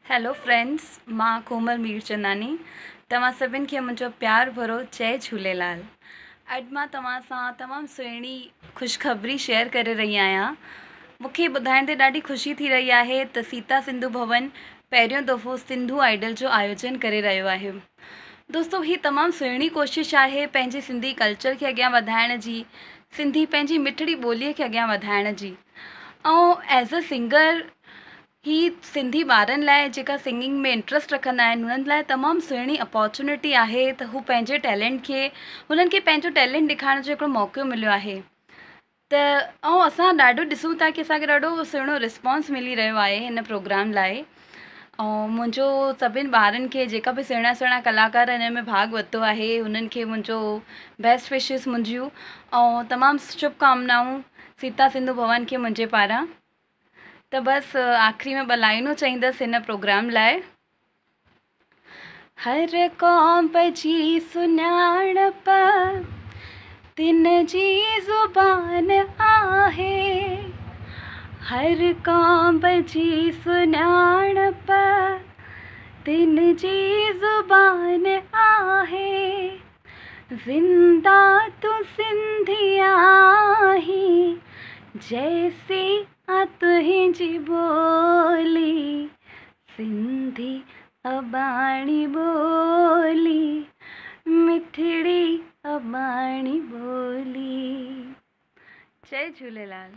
Hello friends مان ڪومل ميرچنداڻي توهان سڀن کي منهنجو پيار ڀرو جئي جهوليلال اڄ مان توهان سان تمام سهڻي خوشخبري شيئر ڪري رهي آهيان مون کي ٻڌائيندي ڏاڍي خوشي ٿي رهي آهي ته سيتا سنڌو ڀون پهريون دفعو سنڌو آئيڊل جو آيوجن ڪري رهيو آهي دوستو هي تمام سهڻي ڪوشش آهي پنهنجي سنڌي ڪلچر کي اڳيان وڌائڻ جي سنڌي پنهنجي مٺڙي ٻوليء کي اڳيان وڌائڻ جي ۽ ايز ا سنگر هي سنڌي ٻارن لاءِ جيڪا سنگنگ ۾ انٽرسٽ رکندا آهن انهن لاءِ تمام سهڻي اپارچونٽي آهي ته هو پنهنجي ٽيلنٽ کي هنن کي پنهنجو ٽيلنٽ ڏيکارڻ جو هڪڙو موقعو مليو آهي ته ۽ اسان ڏاڍو ڏسون ٿا ڪه اسان کي ڏاڍو سهڻو رسپانس ملي رهيو آهي هن پروگرام لاءِ ۽ منهنجو سڀني ٻارن کي جيڪا به سهڻا سهڻا ڪلاڪار هن ۾ ڀاڳ ورتو آهي هنن کي منهنجو بيسٽ وشز منهنجيون ۽ تمام شڀ ڪامنائون سيتا سنڌو ڀون کي منهنجي پاران. ته بس آخري ۾ ٻه لائنون چئيندس هن پروگرام لاءِ. هر قوم جي سڃاڻپ تن جي زبان آهي. هر قوم جي سڃاڻپ تن جي زبان آهي. زنده تون سنڌي آهين جيسين آ تنهنجي ٻولي سنڌي اباڻي ٻولي مٺڙي اباڻي ٻولي. جئي جهوليلال.